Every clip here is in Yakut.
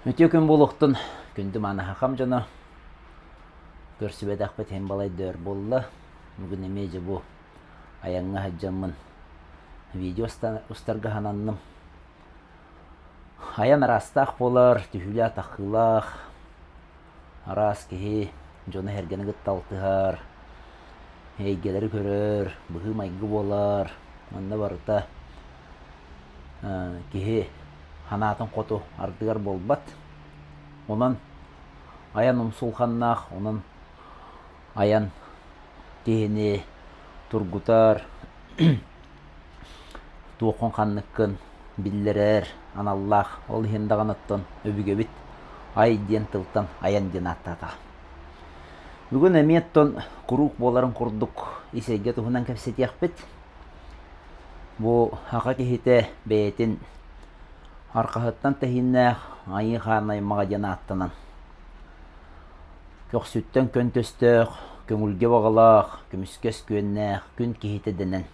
Үтүө күн буолуохтун, күндү мааны дьоно. Көрсүбэтэхпит иһин балайда өр буолла. Бүгүн эмиэ дьэ бу айаҥҥа сылдьаммын видео устарга сананным. Айан араастаах буолар, түһүүлээх-таххыылаах, араас киһи дьону-сэргэни кытта алтыһар, эйгэлэри көрөр, быһыы-майгы буолар. Манна барыта киһи санаатын хоту ардыгар буолбат. Онон айан умсулҕаннаах, онон айан киһини тургутар, туоххун-ханныккын биллэрэр аналлаах. Ол иһин даҕаны оттон өбүгэбит ай диэн тылтан айан диэн ааттаатаҕа. Бүгүн эмиэ оттон куруук буоларын курдук ис эйгэ туһунан кэпсэтиэхпит. Бу саха киһитэ бэйэтин арҕаһыттан тэһииннээх Айыы Хаан аймаҕа диэн ааттанан көхсүттэн көнтөстөөх, көҥүлгэ баҕалаах, көмүскэс күөннээх күн киһитэ дэнэн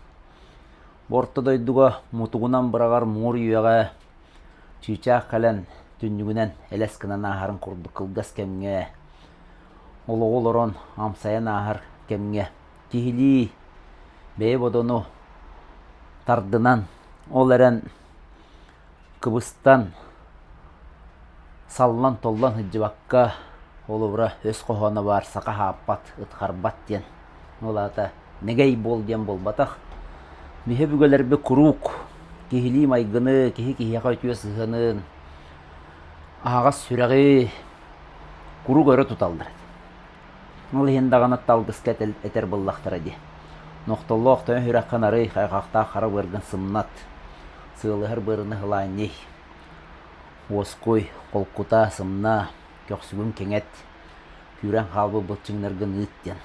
Бу орто дойдуга мутугунан быраҕар муҥур үөҕэ чыычаах кэлэн түннүгүнэн элэс гынан ааһарын курдук кылгас кэмҥэ олоҕу олорон амсайан ааһар кэмҥэ киһилии бэйэ бодону тардынан ол эрэн кыбыстан, саллан-толлон сылдьыбакка, холобура, өс хоһооно баар «Саха хааппат, ытхарбат» диэн. Ол аата нэгэй буол диэн буолбатах. Биһи өбүгэлэрбит куруук киһилии майгыны, киһи киһиэхэ үтүө сыһыанын, аһаҕас сүрэҕи куруук өрө туталлар этэ. Ол иһин даҕаны талгыска этэр буоллахтара дии. Нохтоллоох тойон сүрэххин арый, хайҕахтаах хара быаргын сымнат, сыалыһар быарыны сылаанньый, уоскуй, холкута, сымнаа, көхсүгүн кэҥэт, күүрэн хаалбыт былчыҥнаргын ыыт диэн.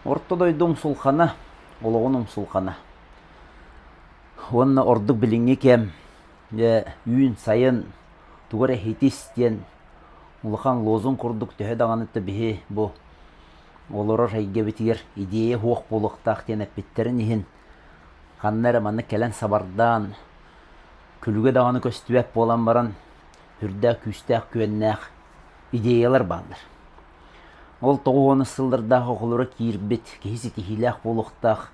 Орто дойду умсулхана, олоҕун умсулхана. Уонна ордук билиҥҥи кэм, дьэ, үүн, сайын тугу эрэ иһитис диэн улахан лозунг курдук төһө даҕаны да биһи бу олорор эйгэбитигэр идея суох буолуохтаах диэн эппиттэрин иһин ханна эрэ маннык кэлэн сабардаан күлүгэ даҕаны көстүбэт буолан баран үрдээх күүстээх күөннээх идеялар бааллар. Ол 90 сыллардаах оҕолоро киирбит киһи ситиһиилээх буолуохтаах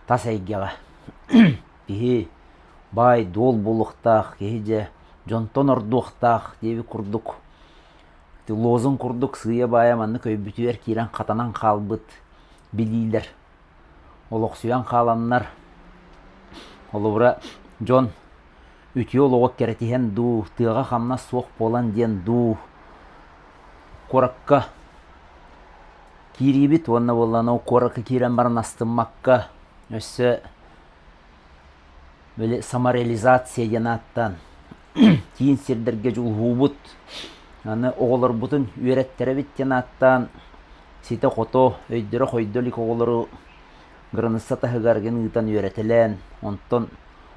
тас эйгэҕэ киһи баай-дуол буолуохтаах, киһи дьэ дьонтон ордуохтаах диэбит курдук лозунг курдук сыыйа-баайа маннык өйбүтүгэр киирэн хатанан хаалбыт билиилэр олохсуйан хааланнар холобура дьон үтүө олоҕу кэрэтиһэн дуу, тыаҕа хамнас суох буолан диэн дуу куоракка киириибит уонна буоллаҕына ол куоракка киирэн баран астыммакка өссө били самореализация диэн ааттаан киин сирдэргэ дьулуһуубут, аны оҕолорбутун үөрэттэрэбит диэн ааттаан ситэ-хото, өйдөрө хойдо илик оҕолору граница таһыгар гын ыытан үөрэтэлээн, онтон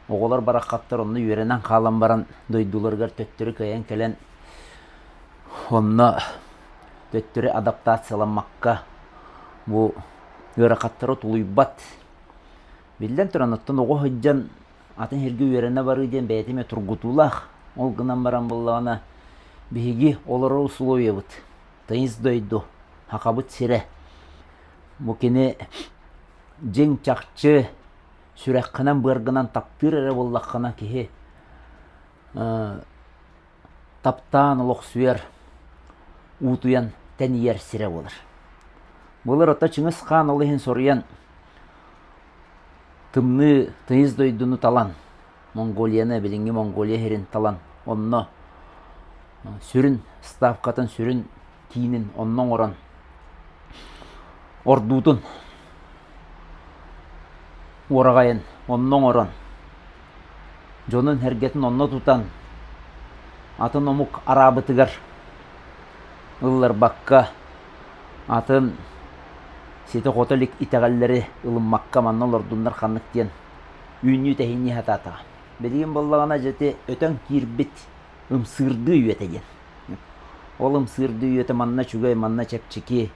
оҕолор бараххаттар онно үөрэнэн хаалан баран дойдуларыгар төттөрү кыайан кэлэн онно төттөрү адаптацияламмакка бу ыарахаттары тулуйбат. Биллэн туран, оттон оҕо сылдьан атын сиргэ үөрэнэ барыы диэн бэйэтэ эмиэ тургутуулаах. Ол гынан баран буоллаҕына, биһиги олорор усулуобуйабыт, тыйыс дойду, Сахабыт сирэ. Бу кини дьиҥ чахчы сүрэххинэн-быаргынан таптыыр эрэ буоллаххына киһи таптаан олохсуйар, уутуйан тэнийэр сирэ буолар. Былыр ото Чыҥыс Хаан ол иһин соруйан тымныы тыйыс дойдуну талан, Монголияны, билиҥҥи Монголия сирин талан, онно сүрүн ставкатын, сүрүн киинин онно оҥорон ордуутун уораҕайын онно оҥорон, дьонун-сэргэтин онно тутан, атын омук араабытыгар ылларбакка, атын ситэ-хото илик итэҕэллэри ылыммакка манна олордуннар ханнык диэн үүннүү-тэһииннии сатаатаҕа. Билигин буоллаҕына дьэ ити өтөн киирбит ымсыырдыы үйэтэ диэн. Ол ымсыырдыы үйэтэ манна үчүгэй, манна чэпчэки.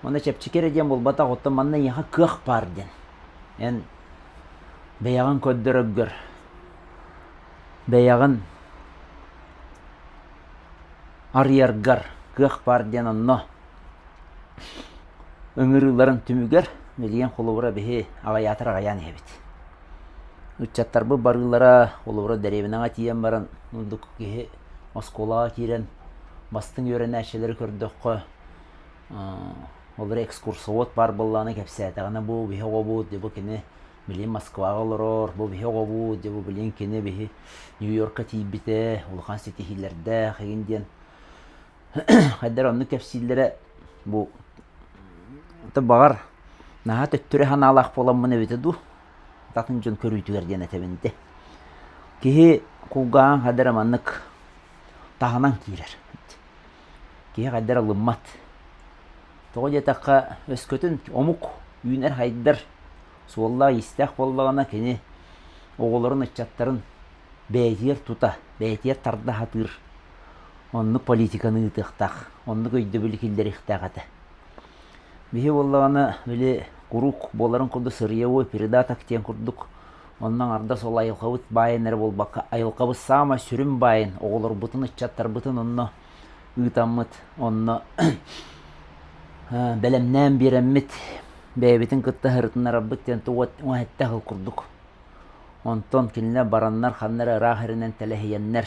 Манна чэпчэки эрэ диэн буолбатах, оттон манна эйиэхэ кыах баар диэн. Эн бэйэҕин көрдөрөргөр, бэйэҕин. арыйаргар кыах баар диэн онно ыҥырыыларын түмүгэр билигин холобура биһи аҕыйаатар аҕыйаан иһэбит. Ыччаттарбыт барыылара холобура дэриэбинэҕэ тиийэн баран ордук киһи оскуолаҕа киирэн бастыҥ үөрэнээччилэри көрдөххө ол эрэ экскурсовод баар буоллаҕына кэпсээтэҕинэ бу биһи оҕобут, бу кини билигин Москваҕа олорор, бу биһи оҕобут, дьэ бу билигин кини биһи Нью-Йоркка тиийбитэ, улахан ситиһиилэрдээх игин диэн хайдах оннук кэпсииллэрэ бу баҕар наһаа төттөрү санаалаах буоламмын эбитэ дуу атын дьон көрүүтүгэр диэн этэбин дии. Киһи кулгааҕын хайдах эрэ маннык таһынан киирэр. Киһи хайдах эрэ ылыммат. Тоҕо диэтэххэ, өскөтүн омук үүнэр-сайдар суоллаах-иистээх буоллаҕына, кини оҕолорун, ыччаттарын бэйэтигэр тута, бэйэтигэр тарда сатыыр оннук политиканы ыытыахтаах, оннук өйдөбүлү киллэриэхтээх этэ. Биһи буоллаҕына, били куруук буоларын курдук сырьевой придаток диэн курдук онно аҥардас ол айылҕабыт баайын эрэ буолбакка, айылҕабыт саамай сүрүн баайын, оҕолорбутун, ыччаттарбытын онно ыытаммыт, онно бэлэмнээн биэрэммит, бэйэбитин кытта сырытыннарарбыт диэн уон сыл курдук. Онтон кинилэр бараннар ханна эрэ ыраах эринэн тэлэһийэннэр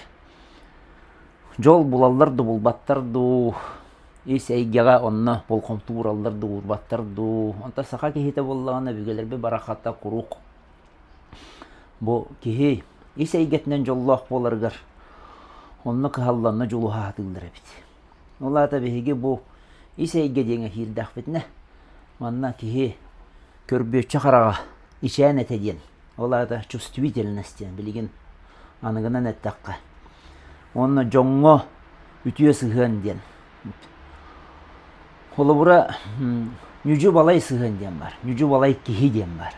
дьол булаллар дуу, булбаттар дуу, ис эйгэҕэ онно болҕомто уураллар дуу, уурбаттар дуу. Онтон саха киһитэ буоллаҕына өбүгэлэрбит барахата куруук Бу киһи ис эйгэтинэн дьоллоох буоларыгар онно кыһалланна дьулуһа сатыыллар эбит. Ол аата биһиги бу ис эйгэ диэҥҥэ киирдэхпитинэ, манна киһи көрбүөччү хараҕа ичээн этэ диэн, ол аата чувствительность диэн билигин аныгынан эттэххэ. Уонна дьоҥҥо үтүө сыһыан диэн. Холобура, ньүдьү-балай сыһыан диэн баар, ньүдьү-балай киһи диэн баар.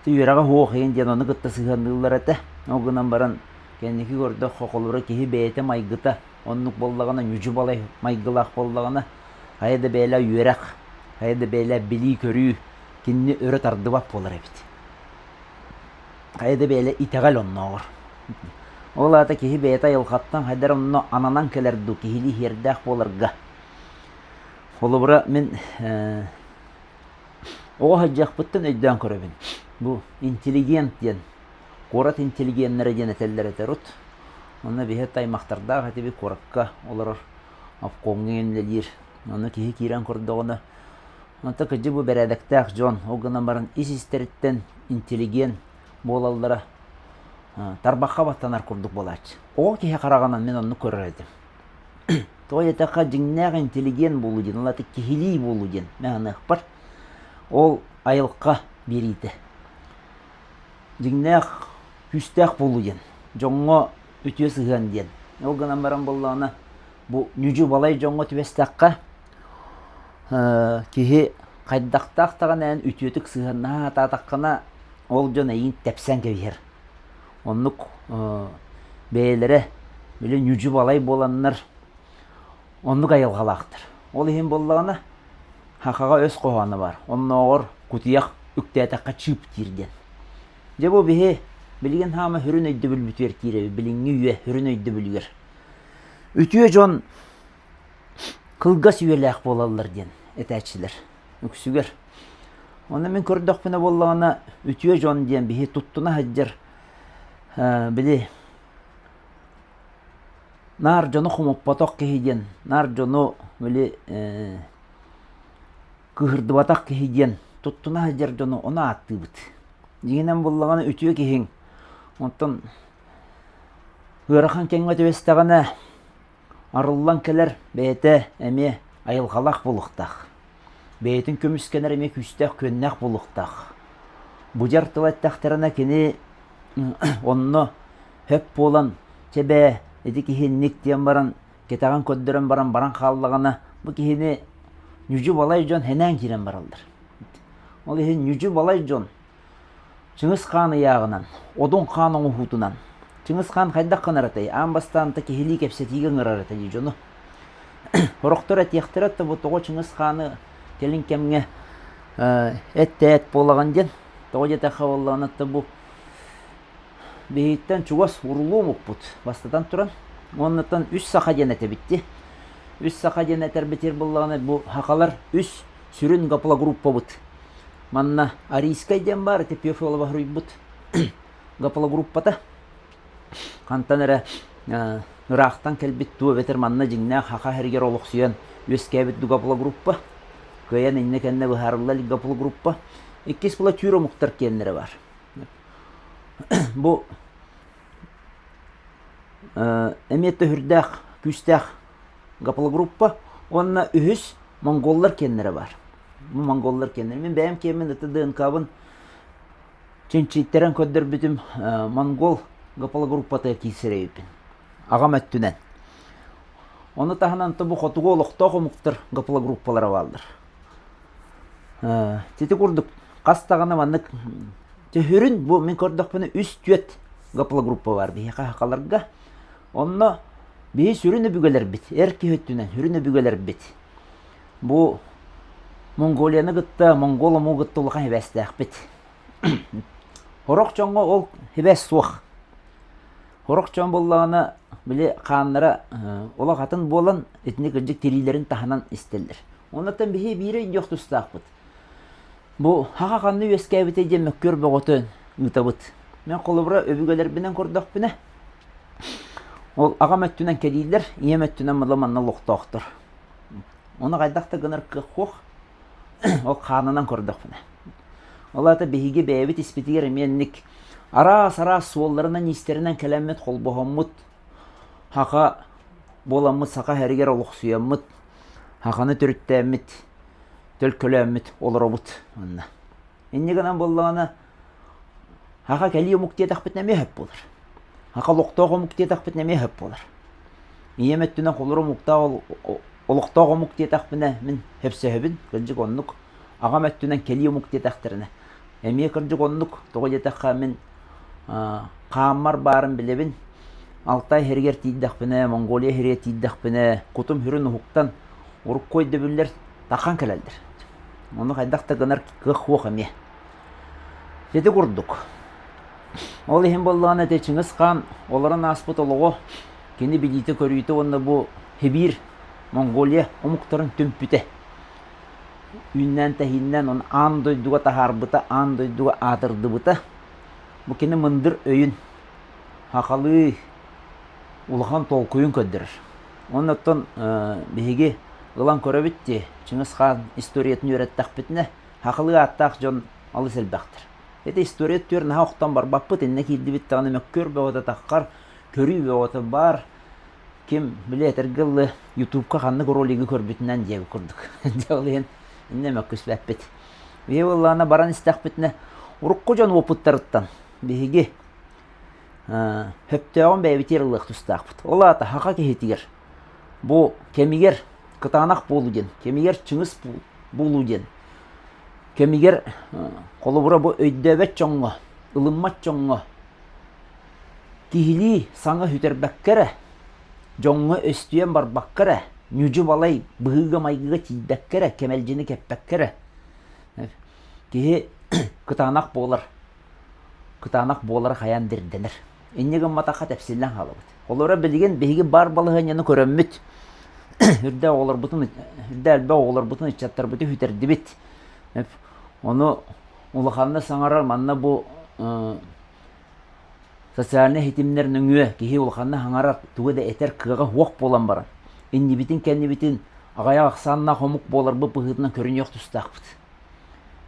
Үөрэҕэ суох иһин диэн ону кытта сыһыанныыллар этэ. Ол гынан баран кэнники көрдөххө, холобура, киһи бэйэтэ майгыта оннук буоллаҕына, ньүдьү-балай майгылаах буоллаҕына, хайа да бэйэлээх үөрэх, хайа да бэйэлээх билии-көрүү кинини өрө тардыбат буолар эбит. Хайа да бэйэлээх итэҕэл оннооҕор. Ол аата киһи бэйэтэ айылҕаттан хайдах эрэ онно ананан кэлэр дуу, киһилии сиэрдээх буоларга. Холобура, мин оҕо сылдьыахпыттан өйдөөн көрөбүн. Бу интеллигент диэн, куорат интеллигеннэрэ диэн этэллэр этэ урут. Онно биһи аймахтардаах этибит куоракка олорор обкомҥа үлэлиир. Онно киһи киирэн көрдөҕүнэ, онто кырдьык бу бэрээдэктээх дьон, ол гынан баран ис-истэриттэн интеллигент буолаллара тарбахха баттанар курдук буолааччы. Оҕо киһи хараҕынан мин оннук көрөр этим. Тоҕо диэтэххэ, дьиҥнээх интеллигент буолуу диэн, ол аата киһилии буолуу диэн мин саныахпар, ол айылҕа биэриитэ. Дьиҥнээх күүстээх буолуу диэн, дьоҥҥо үтүө сыһыан диэн. Ол гынан баран буоллаҕына, бу ньүдьү-балай дьоҥҥо түбэстэххэ, киһи хайдахтаах даҕаны эн үтүөтүк сыһыаннаһа сатаатаххына, ол дьон эйигин тэпсэн кэбиһэр. Оннук бэйэлэрэ били ньүдьү-балай буоланнар оннук айылҕалаахтар. Ол иһин буоллаҕына, сахаҕа өс хоһооно баар. Оннооҕор кутуйах үктээтэххэ чыып диир диэн. Дьэ бу биһи билигин хаама сүрүн өйдөбүлбүтүгэр киирэбит, билиҥҥи үйэ сүрүн өйдөбүлүгэр. Үтүө дьон кылгас үйэлээх буолаллар диэн этээччилэр үксүгэр. Онно мин көрдөхпүнэ буоллаҕына, үтүө дьон диэн биһи туттуна сылдьар били наар дьону хомоппотох киһи диэн, наар дьону били кыыһырдыбатах киһи диэн туттуна сылдьар дьону ону ааттыыбыт. Дьиҥинэн буоллаҕына үтүө киһиҥ онтон ыарахан кэмҥэ түбэстэҕинэ арыллан кэлэр бэйэтэ эмиэ айылҕалаах буолуохтаах. Бэйэтин көмүскэнэр эмиэ күүстээх күөннээх буолуохтаах. Будьар тыл эттэхтэринэ кини онно хөп буолан чэ бээ ити киһи инник диэн баран кэтэҕин көрдөрөн баран баран хааллаҕына бу киһини ньүдьү-балай дьон сэнээн киирэн бараллар. Ол иһин ньүдьү-балай дьон Чыҥыс Хаан ыйааҕынан, Одун Хаан оҥоһуутунан. Чыҥыс Хаан хайдах гынар этэй? Аан бастаан та киһилии кэпсэтиигэ ыҥырар этэ дии дьону. Сорохтор этиэхтэрэ да бу тоҕо Чыҥыс Хааны кэлин кэмҥэ эт-тээт буолаҕын диэн. Тоҕо диэтэххэ буоллаҕына бу биһиттэн чугас урулуу омукпут бастатан туран. Уоннаттан үс саха диэн этэбит дии. Үс саха диэн этэрбитигэр буоллаҕына бу сахалар үс сүрүн гаплогруппабыт. Манна Арийскай диэн баар, ити Пефилова суруйбут гаплогруппата. Хантан эрэ ыраахтан кэлбит дуу эбэтэр манна дьиҥнээх саха сиригэр олохсуйан үөскээбит дуу гаплогруппа. Кыайан иннэ-кэннэ быһаарылла илик гаплогруппа. Иккис була түүр омуктар киэннэрэ баар. Бу эмиэ төһүрдээх, күүстээх гаплогруппа уонна үһүс монголлар киэннэрэ баар. Бу монголлар киэннэрэ. Мин бэйэм киэммин ити ДНК-бын чинчийтэрэн көрдөрбүтүм монгол гаплогруппатыгар киирсэр эбиппин. Аҕам өттүнэн. Ону таһынан бу хотугу олохтоох омуктар гаплогруппалара бааллар. Ити курдук хас даҕаны маннык төһүрүн бу мин көрдөхпүнэ үс-түөрт гаплогруппа баар биһиэхэ сахаларга. Онно биһи сүрүн өбүгэлэрбит, эр киһи өттүнэн сүрүн өбүгэлэрбит бу Монголияны кытта, монгол омугу кытта улахан сибээстээхпит. Сорох дьоҥҥо ол сибээс суох. Сорох дьон буоллаҕына, били хааннара олох атын буолан, итини кырдьык тириилэрин таһынан истэллэр. Оннуттан биһи биири өйдүөх тустаахпыт. Бу хаха ханна үөскээбитэ диэн мөккүөр бөҕөтө ыытабыт. Мен холобура өбүгэлэрбинэн көрдөхпүнэ, ол аҕам өттүнэн кэлиилэр, ийэм өттүнэн мала манна олохтоохтор. Ону хайдах да гынар кыах суох. Ол хаанынан көрдөхпүнэ. Ол аата биһиги бэйэбит испитигэр эмиэ инник араас-араас суолларынан-иистэринэн кэлэммит холбоһоммут, хаха буоламмыт саха сиригэр олохсуйаммыт, хаханы төрүттээммит, төлкөлөөммүт олоробут манна. Инньэ гынан буоллаҕына, хаха кэлии омук диэтэхпитинэ эмиэ сөп буолар. Хаха олохтоох омук диэтэхпитинэ эмиэ сөп буолар. Ийэм өттүнэн холоро омуктаах олохтоох омук диэтэхпинэ мин сөпсөһөбүн, кырдьык оннук. Аҕам өттүнэн кэлии омук диэтэхтэринэ эмиэ кырдьык оннук. Тоҕо диэтэххэ мин хааммар баарын билэбин. Алтай сиригэр тиийдэхпинэ, Монголия сиригэр тиийдэхпинэ, кутум-сүрүн уһуктан урукку өйдөбүллэр тахан кэлэллэр. Ону хайдах да гынар кыах суох эмиэ. Ити курдук. Ол иһин буоллаҕына ити Чыҥыс Хаан олорон ааспыт олоҕо кини билиитэ-көрүүтэ уонна бу Сибиир, Монголия омуктарын түмпүтэ. Үүннээн-тэһииннээн оны аан дойдуга таһаарбыта, аан дойдуга аатырдыбыта. Бу кини мындыр өйүн, сахалыы улахан толкуйун көрдөрөр. Уонна оттон биһиги ылан көрөбүт дии, Чыҥыс Хаан историятын үөрэттэхпитинэ, сахалыы ааттаах дьон алыс элбэхтэр. Ити история өттүгэр наһаа охтон барбаппыт, иннэ киирдибит даҕаны мөккүөр бөҕөтө таххар, көрүү бөҕөтө баар. Ким били этэргэ дылы Ютубка ханнык ролигы көрбүтүнэн диэбит курдук. Дьэ ол иһин иннэ мөккүспэппит. Биһиги буоллаҕына баран истэхпитинэ урукку дьон уопуттарыттан биһиги сөптөөҕүн бэйэбитигэр ылыах тустаахпыт. Ол аата саха киһитигэр бу кэмигэр кытаанах буолуу диэн, кэмигэр чыҥыс буолуу диэн, кэмигэр холобура бу өйдөөбөт дьоҥҥо, ылыммат дьоҥҥо киһилии саҥа сүтэрбэккэ эрэ, дьоҥҥо өстүйэн барбакка эрэ, ньүдьү-балай быһыыга-майгыга тиийбэккэ эрэ, кэмэлдьини кэппэккэ эрэ киһи кытаанах буолар кытаанах буолара хайаан да ирдэнэр. Инньэ гымматахха тэпсиллэн хаалабыт. Холобура билигин биһиги баар балаһыанньаны көрөммүт, үрдэ оҕолорбутун, үрдэ элбэх оҕолорбутун, ыччаттарбытын сүтэрдибит. Ону улаханнык саҥарар манна бу социальнай ситимнэр нөҥүө киһи улаханнык саҥарар, тугу да этэр кыаҕа суох буолан баран, иннибитин-кэннибитин аҕыйах ахсааннаах омук буоларбыт быһыытынан көрүнүөх тустаахпыт.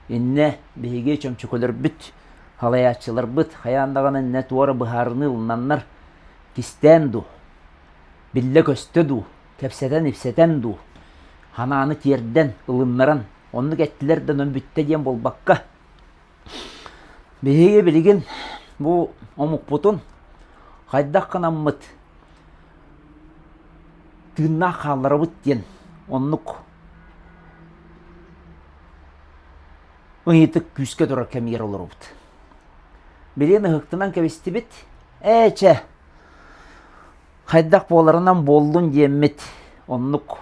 Иннэ биһиги чөмчөкөлөрбүт, салайааччыларбыт хайаан даҕаны иннэ туора быһаарыныы ылынаннар кистээн дуу, биллэ-көстө дуу, кэпсэтэн-ипсэтэн дуу, санааны тиэрдэн, ылыннаран, оннук эттилэр да онон бүттэ диэн буолбакка, биһиги билигин бу омукпутун хайдах гынаммыт тыыннаах хаалларабыт диэн оннук ыйытык күүскэ турар кэмигэр олоробут. Билигин ыһыктынан кэбистибит. Ээ чэ, хайдах буоларынан буоллун диэммит оннук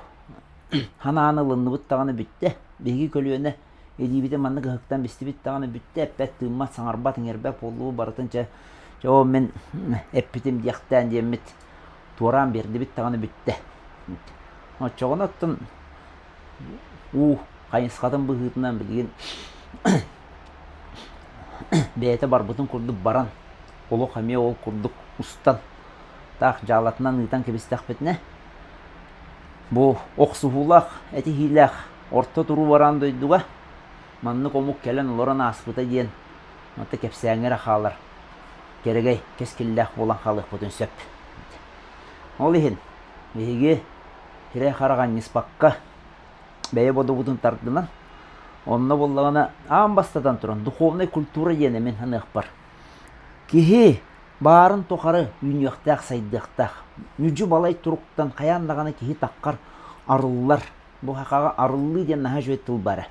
санааны ылынныбыт даҕаны бүттэ. Биһиги көлүөнэ илиибитин маннык ыһыктан бистибит даҕаны бүттэ, эппэт, тыыммат, саҥарбат, иҥэрбэт буоллубут барытын чэ, чэ ол мин эппитим диэхтээн диэммит. туораан биэрдибит даҕаны бүттэ. Оччоҕуна оттон уу хайысхатын быһыытынан билигин бэйэтэ барбытын курдук баран, олох эмиэ ол курдук устан, таах дьаалатынан ыытан кэбистэхпитинэ, бу охсуһуулаах, этиһиилээх орто туруу бараан дойдуга маннык омук кэлэн олорон ааспыта диэн Онто кэпсээҥҥэ эрэ хаалар кэрэгэй, кэскиллээх буолан хаалыахпытын сөп. Ол иһин биһиги сирэй-харах анньыспакка бэйэ бодобутун тардынан, онно буоллаҕына аан бастатан туран духовнай культура диэн мин саныахпар киһи баарын тухары үүнүөхтээх, сайдыахтаах. Нүдьү-балай туруктан хайаан даҕаны киһи таххар арыллар. Бу сахаҕа арыллыы диэн наһаа үчүгэй тыл баара.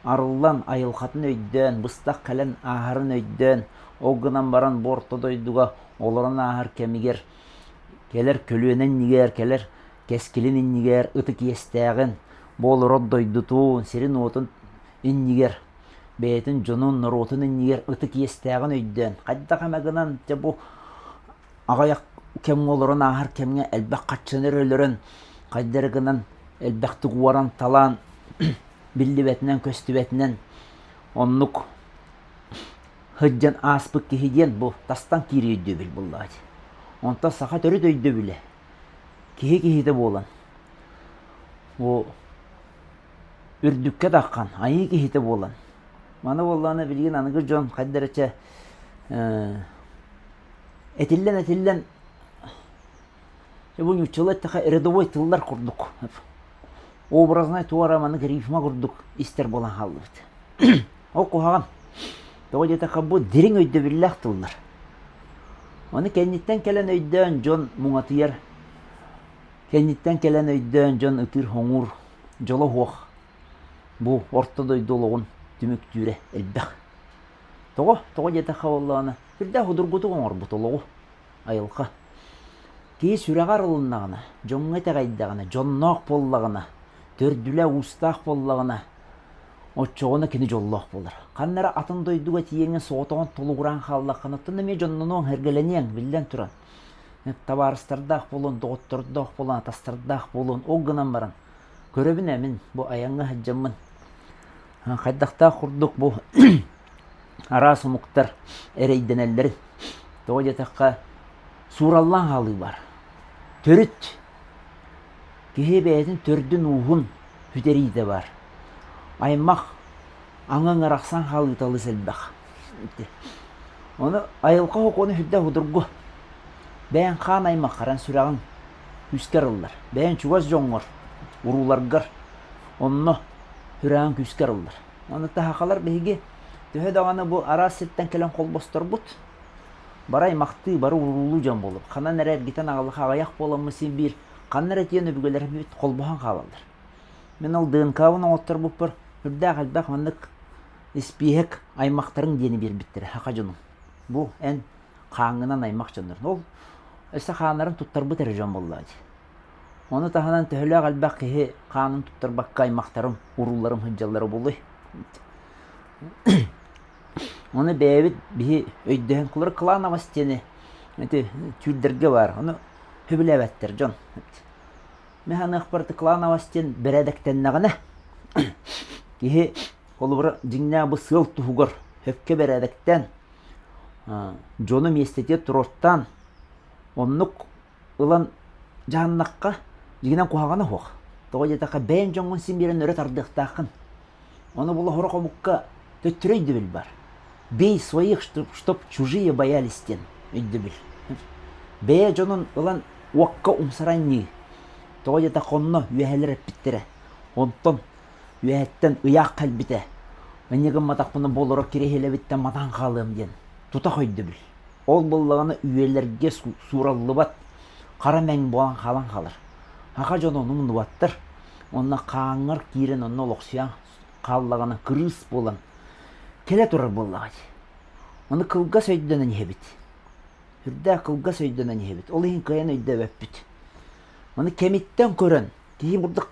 Арыллан, айылҕатын өйдөөн, быстах кэлэн ааһарын өйдөөн, ол гынан баран бу орто дойдуга олорон ааһар кэмигэр кэлэр көлүөнэ иннигэр, кэлэр кэскилин иннигэр ытык иэстээҕин, бу олорор дойдутун, сирин-уотун иннигэр, бэйэтин дьонун, норуотун иннигэр ытык иэстээҕин өйдөөн, хайдах эмэ гынан дьэ бу аҕыйах кэмҥэ олорон ааһар кэмҥэ элбэх харчыны эрэ өлөрөн, хайда эрэ гынан элбэхтик уоран-талаан биллибэтинэн-көстүбэтинэн оннук сылдьан ааспыт киһи диэн бу тастан киирии өйдөбүл буоллаҕа дии. Онтон саха төрүт өйдөбүлэ киһи киһитэ буолан бу үрдүккэ таххан айыы киһитэ буолан маны буоллаҕына билигин аныгы дьон хайда эрэ чэ этиллэн-этиллэн бу нууччалыы эттэххэ рядовой тыллар курдук образнай туора маннык рифма курдук истэр буолан хааллыбыт. Ол куһаҕан. Тоҕо диэтэххэ бу дириҥ өйдөбүллээх тыллар. Ону кэнниттэн кэлэн өйдөөн дьон муҥатыйар, кэнниттэн кэлэн өйдөөн дьон ытыыр-хоҥуур дьоло суох бу орто дойду олоҕун түмүктүүрэ элбэх. Тоҕо? Тоҕо диэтэххэ буоллаҕына, сүрдээх судургутук оҥорбут олоҕу айылҕа. Киһи сүрэҕэ арылыннаҕына, дьоҥҥо итэҕэйдэҕинэ, дьонноох буоллаҕына, төрдүлэ уустаах буоллаҕына, оччоҕуна кини дьоллоох буолар. Ханна эрэ атын дойдуга тиийэҥҥин соҕотоҕун толугураан хааллаххына, оттон эмиэ дьоннонуоҥ, эргэлэниэҥ, биллэн туран. Табаарыстардаах буолуон, доҕоттордоох буолуон, атастардаах буолуон, ол гынан баран, көрөбүн ээ мин бу айаҥҥа сылдьаммын хайдахтаах курдук бу араас омуктар эрэйдэнэллэрин. Тоҕо диэтэххэ, суураллаан хаалыы баар. Төрүт киһи бэйэтин төрдүн-ууһун сүтэриитэ баар. Аймах аҥаҥ арахсан хаалыыта олус элбэх. Ону айылҕа сокуона сүрдээх судургу. Бэйэҥ хаан аймаххар эн сүрэҕиҥ күүскэ арыллар. Бэйэҥ чугас дьоҥҥор, урууларгар онно сүрэҕиҥ күүскэ арыллар. Ону таһахалар биһиги төһө даҕаны бу араас сиртэн кэлэн холбосторбут, бары аймахтыы, бары уруулуу дьон буолуп. Ханан эрэ эргитэн аҕаллаха аҕыйах буоламмыт син биир ханна эрэ тиийэн өбүгэлэрбит холбоһон хаалаллар. Мин ол ДНК-бын оҥотторбуппар сүрдээх элбэх маннык испииһэк аймахтарыҥ диэни биэрбиттэрэ саха дьонум. Бу эн хааҥҥынан аймах дьоннор. Ол өссө хааннарын туттарбыт эрэ дьон буоллаҕа дии. Ону таһынан төһөлөөх элбэх киһи хаанын туттарбакка аймахтарым, урууларым сылдьаллара буолуой. Ону бэйэбит биһи өйдөһөн кулар клановость диэни ити түүрдэргэ баар. Ону сөбүлээбэттэр дьон. Мин саныахпар ити клановость диэн бэрээдэктэннэҕинэ киһи холобура дьиҥнээх бу сыал туһугар сөпкө бэрээдэктээн дьону миэстэтигэр туруортаан оннук ылан дьаһаннахха, дьиҥинэн куһаҕана суох. Тоҕо диэтэххэ, бэйэҥ дьоҥҥун син биэрэн өрө тардыахтааххын. Ону була сорох омукка төттөрү өйдөбүл бар. Бей своих, чтоб чужие боялись диэн өйдөбүл. Бэйэ дьонун ылан уокка умсаранньыы. Тоҕо диэтэххэ, онно үөһэлэр эппиттэрэ. Онтон үөһэттэн ыйаах кэлбитэ. Инньэ гымматахпына бу олорор кириэһилэбиттэн матан хаалыам диэн тутах өйдөбүл. Ол буоллаҕына үйэлэргэ суураллыбат хара мэҥ буолан хаалан хаалар. Саха дьоно ону умнубаттар. Онно хааҥҥар киирэн онно олохсуйан хааллаҕына кырыыс буолан кэлэ турар буоллаҕа дии. Ону кылгас өйдөнөн иһэбит. Сүрдээх кылгас өйдөнөн иһэбит. Ол иһин кыайан өйдөөбөппүт. Ону кэмиттэн көрөн киһи бурдук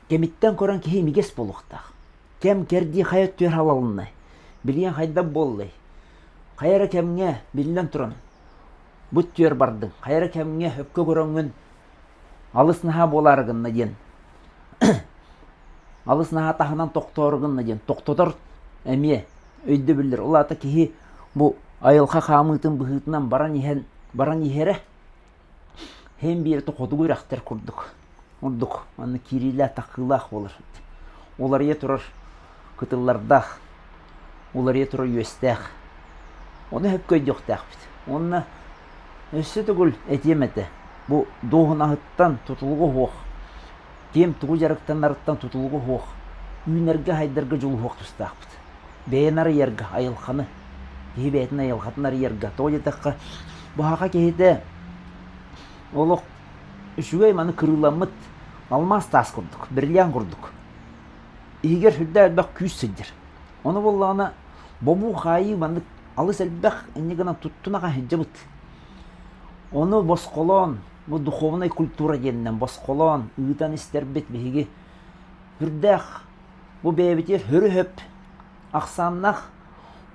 кэмиттэн көрөн киһи имигэс буолуохтаах. Кэм-кэрдии хайа өттүгэр халалыннай? Билигин хайдах буоллай? Хайа эрэ кэмҥэ, биллэн туран, Бу өттүгэр бардыҥ, хайа эрэ кэмҥэ өпкө көрөҥҥүн алыс наһаа буолаары гынна диэн алыс наһаа таһынан тохтоору гынна диэн тохтотор эмиэ өйдөбүллэр. Ол аата киһи бу айылҕа хаамыытын быһыытынан баран иһэн баран иһэрэ Һин биир хотугу үрэхтэр курдук ордук манна киириилээх-тахсыылаах буолар. Уларыйа турар кытыллардаах, уларыйа турар үөстээх. Ону сөпкө өйдүөхтээхпит. Уонна өссө төгүл этиэм этэ, бу дуоһунаһыттан тутулуга суох, ким тугу дьарыктанарыттан тутулуга суох, үүнэргэ-сайдарга дьулуһуох тустаахпыт. Бэйэни арыйарга, айылҕаны, киһи бэйэтин айылҕатын арыйарга. Тоҕо диэтэххэ, бу саха киһитэ олох үчүгэй маны кырыыламмыт алмаас таас курдук, бриллиант курдук. Иһигэр сүрдээх элбэх күүс сылдьар. Ону буоллаҕына бобуу-хаайыы маннык алыс элбэх инньэ гынан туттуна сылдьабыт. Ону босхолоон, бу духовнай культура диэнинэн босхолоон ыытан истэрбит биһиги сүрдээх бу бэйэбитигэр хөрү-хөп ахсааннаах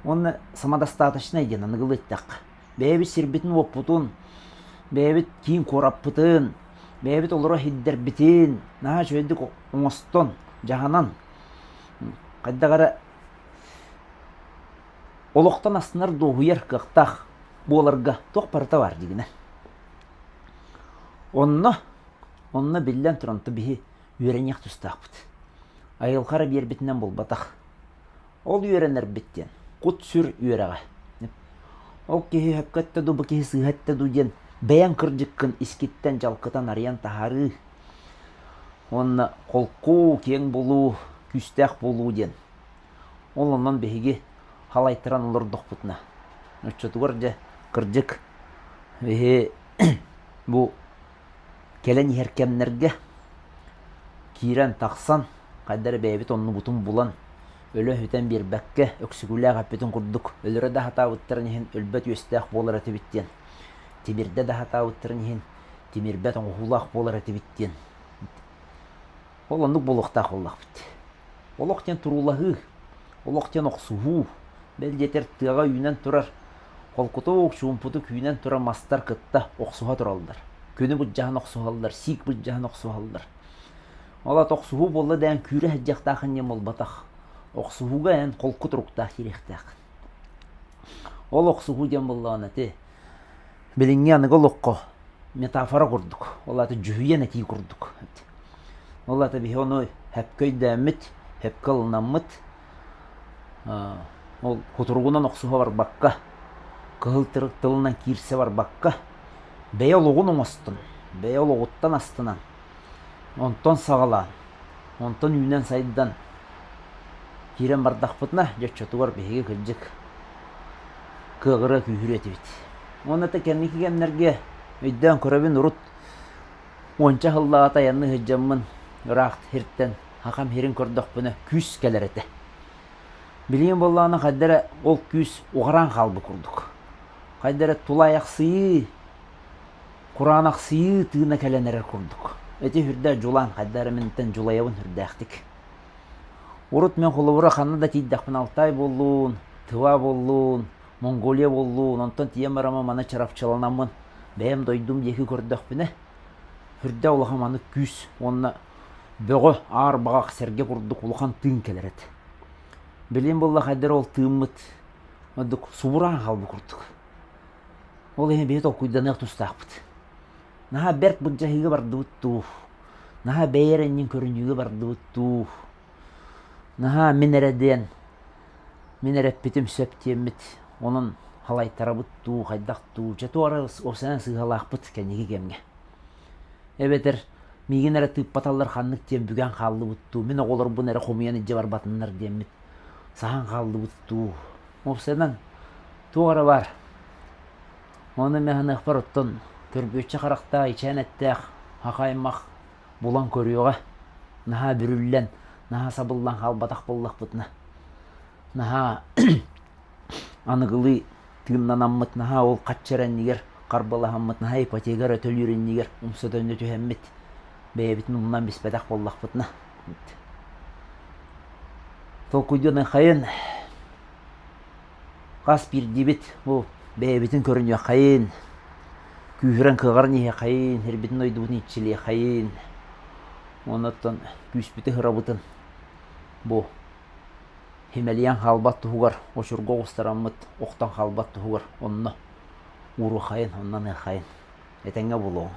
уонна самодостаточнай диэн аныгылыы эттэххэ. Бэйэбит сирбитин-уоппутун, бэйэбит киин куораппытын, бэйэбит олоро сирдэрбитин наһаа үчүгэйдик оҥостон, дьаһанан хайдах эрэ олохтон астынар, дуоһуйар кыахтаах буоларга туох барыта баар дигинэ. Онно, онно биллэн туран биһи үөрэниэх тустаахпыт. Айылҕа эрэ биэрбитинэн буолбатах. Ол үөрэнэрбит диэн кут-сүр үөрэҕэ. Ол киһи сөпкө эттэ дуу, бу киһи сыыһа эттэ дуу диэн бэйэҥ кырдьыккын искиттэн дьалкытан арыйан таһаарыы уонна холку, киэҥ буолуу, күүстээх буолуу диэн. Ол онон биһиги халайтаран олордохпутуна, оччотугар дьэ кырдьык биһи бу кэлэн иһэр кэмнэргэ киирэн-тахсан, хайда эрэ бэйэбит оннубутун булан, өлө-сүтэн биэрбэккэ, өксүкүлээх эппитин курдук өлөрө да сатаабыттарын иһин өлбөт үөстээх буолар этибит диэн, тимирдэ да сатаабыттарын иһин тимирбэт оҥоһуулаах буолар этибит диэн. Ол оннук буолуохтаах буоллахпыт. Олох диэн туруулаһыы, олох диэн охсуһуу, бэл диэтэр тыаҕа үүнэн турар холкутук, чуумпутук үүнэн турар мастар кытта охсуһа тураллар. Күнү былдьаһан охсуһаллар, сиик былдьаһан охсуһаллар. Ол аата охсуһуу буолла да эн күүрэ сылдьыахтааххын диэн буолбатах. Охсуһууга эн холку туруктаах киириэхтээххин. Ол охсуһуу диэн буоллаҕына ити билиҥҥи аныгы олоххо метафора курдук, ол аата дьүһүйэн этии курдук. Ол аата биһи ону сөпкө өйдөөммүт, сөпкө ылынаммыт, ол кутуругунан охсуһа барбакка, кыһыл тылынан киирсэ барбакка, бэйэ олоҕун оҥостон, бэйэ олоҕуттан астынан, онтон саҕалаан, онтон үүнэн-сайдан киирэн бардахпытына, дьэ оччотугар биһиги кырдьык кыаҕырыа күүһүрүө этибит. Уонна да кэнники кэмнэргэ өйдөөн көрөбүн урут уонча сыллааҕыта айанныы сылдьаммын ыраах сиртэн хахам сирин көрдөхпүнэ күүс кэлэр этэ. Билигин буоллаҕына хайда эрэ ол күүс уҕараан хаалбыт курдук. Хайда эрэ тулаайахсыйыы, кураанахсыйыы тыына кэлэн эрэр курдук. Ити сүрдээх дьулаан, хайда эрэ минтэн дьулайабын сүрдээхтик. Урут мин холобура ханна да тиийдэхпинэ Алтай буоллун, Тыва буоллун, Монголия буоллун, онтон тиийэн бараммын маны чарапчыланаммын бэйэм дойдум диэки көрдөхпүнэ, сүрдээх улахан маны күүс уонна бөҕө аар баҕах сэргэ курдук улахан тыын кэлэр этэ. Билигин буолла хайдах эрэ ол тыыммыт ордук субураан хаалбыт курдук. Ол иһин биһи толкуйданыах тустаахпыт. Наһаа бэрт былдьаһыыга бардыбыт дуу, наһаа бэйэ эрэ иннин көрүнүүгэ бардыбыт дуу, наһаа мин эрэ диэн, мин эрэ эппитим сөп диэммит, онон халайтарабыт дуу, хайдах дуу, дьэ туох эрэ уопсайынан сыыһалаахпыт кэнники кэмҥэ. Эбэтэр миигин эрэ тыыппаталлар ханнык диэн бүгэн хааллыбыт дуу, мин оҕолорбун эрэ хомуйан илдьэ барбатыннар диэммит саһан хааллыбыт дуу. Уопсайынан туох эрэ баар. Ону мин саныахпар оттон көрбүөччү харахтаах, ичээн эттээх саха аймах булан көрүөҕэ. Наһаа бүрүллэн, наһаа сабыллан хаалбатах буоллахпытына, наһаа аныгылыы тыыннанаммыт, наһаа ол хачча эрэ иннигэр харбалаһаммыт, наһаа ипотека эрэ төлүүр иннигэр умса төннө түһэммит, бэйэбитин умнан биспэтэх буоллахпытына. Толкуйдуон хайын хас биирдиибит бу бэйэбитин көрүнүөххэйин. Күүһүрэн кыаҕыран иһиэхэйин, сирбитин-дойдубутун иччилиэхэйин. Уонна оттон күүспүтү ырабытын бу симэлийэн хаалбат туһугар, очурга оҕустараммыт охтон хаалбат туһугар онно ууруохайын, онно аныахайын. Этэҥҥэ буолуоҕуҥ.